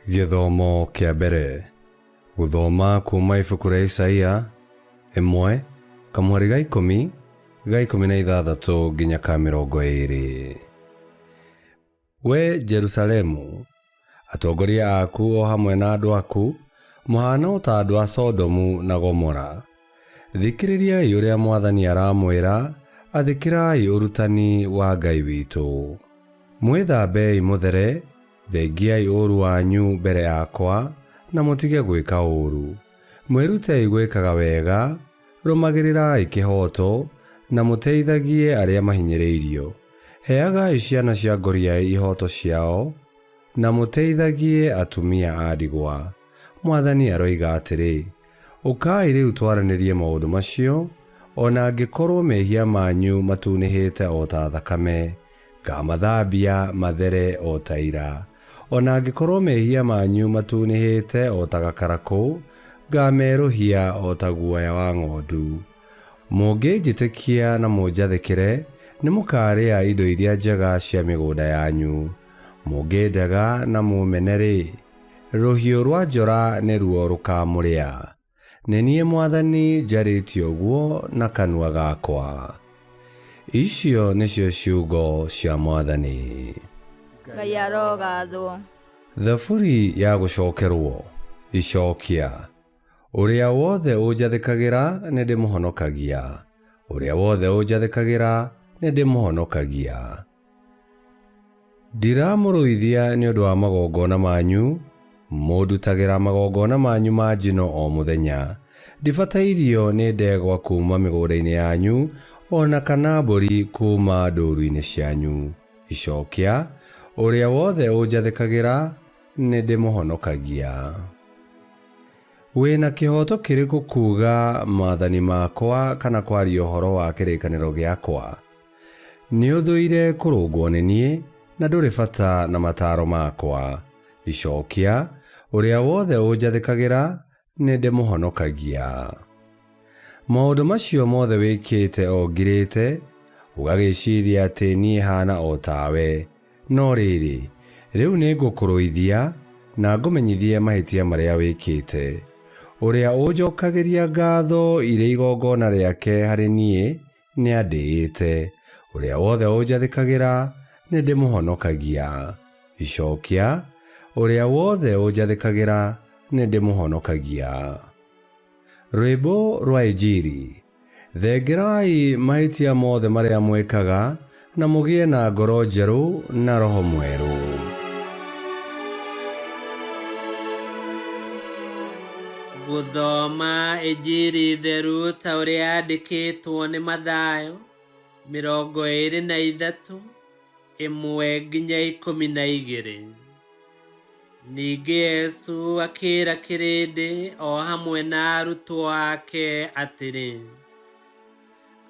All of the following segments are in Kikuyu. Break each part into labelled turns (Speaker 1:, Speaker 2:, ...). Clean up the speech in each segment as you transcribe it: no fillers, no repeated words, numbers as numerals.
Speaker 1: Gĩthomo kĩa mbere. Gũthoma kuuma ibuku rĩa Isaia 1 kamũhari ga 10 ga 16 nginya ka 20. Wee Jerusalemu, atongoria aku o hamwe na andũ aku mũhaana o ta andũ a Sodomu na Gomora. Thikĩrĩriai ũrĩa Mwathani aramwĩra, athĩkĩrai ũrutani wa Ngai witũ. Mwĩthambei mũthere, thengiai ũũru wanyu mbere yakwa, na mũtige gwĩka ũũru. Mwĩrutei gwĩkaga wega, rũmagĩrĩrai kĩhooto, na mũteithagie arĩa mahinyĩrĩirio. Heagai ciana cia ngoriai ihooto ciao, na mũteithagie atumia a ndigwa. Mwathani aroiga atĩrĩ, Ũkai rĩu twaranĩrie maũndũ macio, o na angĩkorwo mehia manyu matunĩhĩte o ta thakame, ngaamathambia mathere o ta ira. O na angĩkorwo mehia manyu matunĩhĩte o ta gakarakũ, ngaamerũhia o ta guoya wa ng'ondu. Mũngĩnjĩtĩkia na mũnjathĩkĩre, nĩmũkaarĩa indo iria njega cia mĩgũnda yanyu. Mũngĩndega na mũũmene-rĩ, rũhiũ rwa njora nĩruo rũkaamũrĩa. Nĩ niĩ mwathani njarĩtie ũguo na kanua gakwa. Icio nĩcio ciugo cia Mwathani.
Speaker 2: Ngai arogathwo.
Speaker 1: Thaburi ya gũcokerwo. Icokia. Ũrĩa wothe ũnjathĩkagĩra nĩndĩmũhonokagia, ũrĩa wothe ũnjathĩkagĩra nĩndĩmũhonokagia. Ndiramũrũithia nĩ ũndũ wa magongona manyu, mũndutagĩra magongona manyu ma njino o mũthenya. Ndibatairio nĩ ndegwa kuuma mĩgũnda-inĩ yanyu, o na kana mbũri kuuma ndũũru-inĩ cianyu. Icokia, Ũrĩa wothe ũnjathĩkagĩra nĩndĩmũhonokagia. Wĩ na kĩhooto kĩrĩkũ kuuga maathani makwa kana kwaria ũhoro wa kĩrĩkanĩro gĩakwa? Nĩũthũire kũrũngwo nĩ niĩ, na ndũrĩ bata na mataaro makwa. Icokia, Ũrĩa wothe ũnjathĩkagĩra, nĩndĩmũhonokagia. Maũndũ macio mothe wĩkĩte o ngirĩte, ũgagĩciria atĩ niĩ haana o tawe. No rĩrĩ, rĩu nĩngũkũrũithia, na ngũmenyithie mahĩtia marĩa wĩkĩte. Ũrĩa ũnjokagĩria ngatho irĩ igongona rĩake harĩ niĩ nĩandĩĩte, ũrĩa wothe ũnjathĩkagĩra nĩndĩmũhonokagia. Icokia, Ũrĩa wothe ũnjathĩkagĩra nĩndĩmũhonokagia. Rwĩmbo rwa Injiri. Thengerai mahĩtia mothe marĩa mwĩkaga, na mũgĩe na ngoro njerũ na roho mwerũ.
Speaker 3: Gũthoma Injiri theru ta ũrĩa yandĩkĩtwo nĩ Mathayo, 23, 1-12. Ningĩ Yesu akĩĩra kĩrĩndĩ o hamwe na arutwo ake atĩrĩ,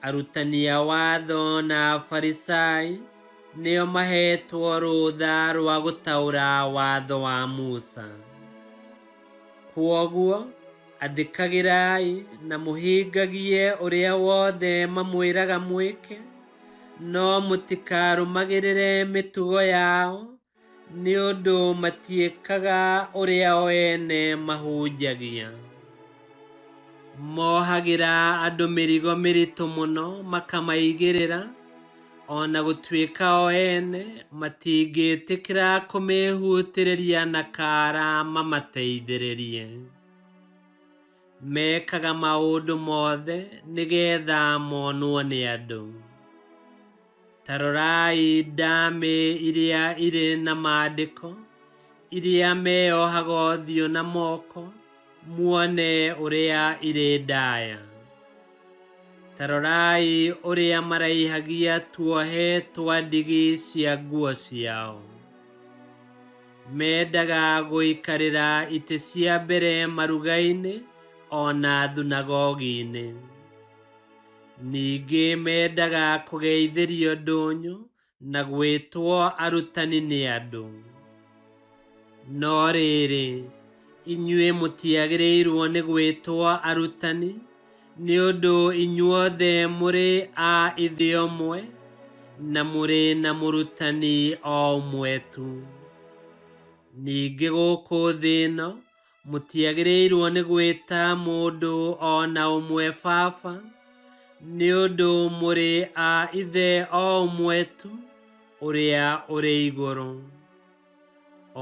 Speaker 3: Arutani a watho na Afarisai nĩo maheetwo rũtha rwa gũtaũra watho wa Musa. Kwoguo, athĩkagĩrai na mũhingagie ũrĩa wothe mamwĩraga mwĩke, no mũtikarũmagĩrĩre mĩtugo yao, nĩ ũndũ matiĩkaga ũrĩa o ene mahunjagia. Mohagĩra andũ mĩrigo mĩritũ mũno makamaigĩrĩra, o na gũtuĩka o ene matingĩtĩkĩra kũmĩhutĩrĩria na kaara mamateithĩrĩrie. Mekaga maũndũ mothe nĩgetha monwo nĩ andũ. Ta rorai ndamĩ iria irĩ na maandĩko, iria meyohaga ũthiũ na moko, muone ũrĩa irĩ ndaya. Ta rorai ũrĩa maraihagia tuohe twa ndigi cia nguo ciao. Mendaga gũikarĩra itĩ cia mbere maruga-inĩ o na thunagogi-inĩ. Ningĩ mendaga kũgeithĩrio ndũnyũ na gwĩtwo arutani nĩ andũ. No rĩrĩ, inyuĩ mũtiagĩrĩirwo nĩ gwĩtwo arutani, nĩ ũndũ inyuothe mũrĩ a ithe ũmwe, na mũrĩ na mũrutani o ũmwe tu. Ningĩ gũkũ thĩ ĩno mũtiagĩrĩirwo nĩ gwĩta mũndũ o na ũmwe baba, nĩ ũndũ mũrĩ a ithe o ũmwe tu ũrĩa ũrĩ igũrũ.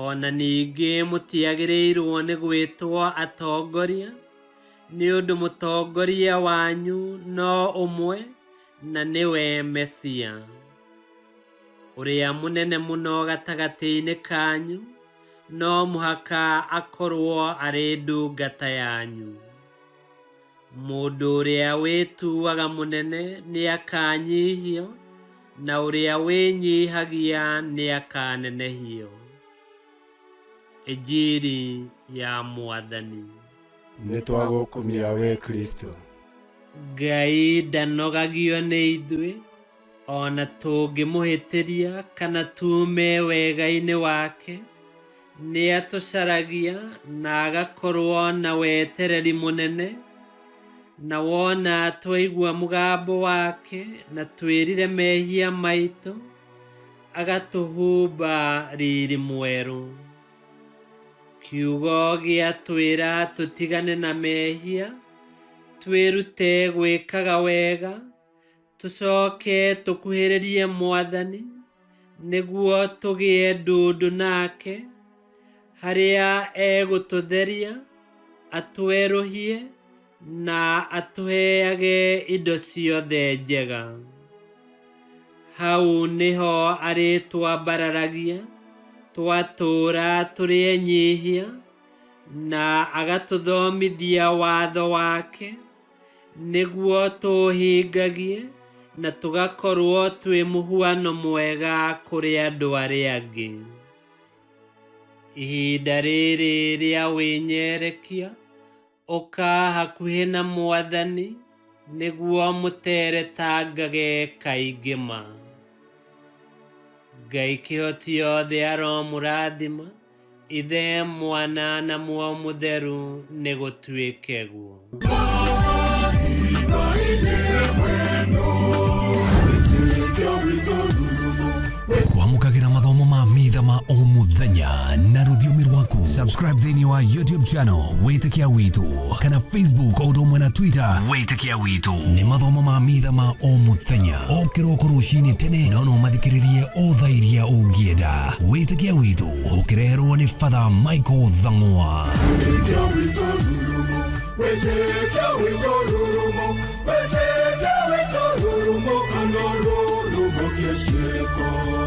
Speaker 3: O na ningĩ mũtiagĩrĩirwo nĩ gwĩtwo atongoria, nĩ ũndũ mũtongoria wanyu no ũmwe na nĩwe Mesia. Ũrĩa mũnene mũno gatagatĩ-inĩ kanyu no mũhaka akorwo arĩ ndungata yanyu. Mũndũ ũrĩa wĩtuaga mũnene nĩakanyihio, na ũrĩa wĩnyihagia nĩakanenehio. Injiri ya Mwathani.
Speaker 4: Nĩ twagũkumia we Kristo.
Speaker 3: Ngai ndanogagio nĩ ithuĩ, o na tũngĩmũhĩtĩria kana tuume wega-inĩ wake, nĩatũcaragia na agakorwo na wetereri mũnene, na wona twaigua mũgambo wake na twĩrire mehia maitũ, agatũhumba riri mwerũ. Kiugo gĩatwĩra tũtigane na mehia, twĩrute gwĩkaga wega, tũcoke tũkuhĩrĩrie Mwathani, nĩguo tũgĩe ndundu nake, harĩa egũtũtheria, atwerũhie, na atũheage indo ciothe njega. Hau nĩho arĩtwambararagia, twatũũra tũrĩ enyihia, na agatũthomithia watho wake, nĩguo tũũhingagie na tũgakorwo twĩ mũhuano mwega kũrĩ andũ arĩa angĩ. Ihinda rĩrĩ rĩa wĩnyerekia, ũka hakuhĩ na Mwathani, nĩguo mũteretangage kaingĩ ma. Ngai kĩhoti yothe aromũrathima, Ithe, Mwana na Muoyo Mũtheru, nĩ gũtuĩke guo.
Speaker 5: Kwamũkagĩra mathomo ma mitha ma o mũthenya na rũthiomi rwaku. Subscribe thĩinĩ wa YouTube channel Wĩtĩkia Witũ kana Facebook o ũndũ ũmwe na Twitter Wĩtĩkia Witũ. Nĩ mathomo ma mitha ma o mũthenya o kĩroko rũcinĩ tene, no no mathikĩrĩrie o thaa iria ũngĩenda. Wĩtĩkia Witũ ũkĩreherwo nĩ Father Michael Thang'wa.
Speaker 6: Wĩtĩkia witũ rurumo, wĩtĩkia witũ rurumo, wĩtĩkia witũ rurumo, kana rurumo kĩcĩko.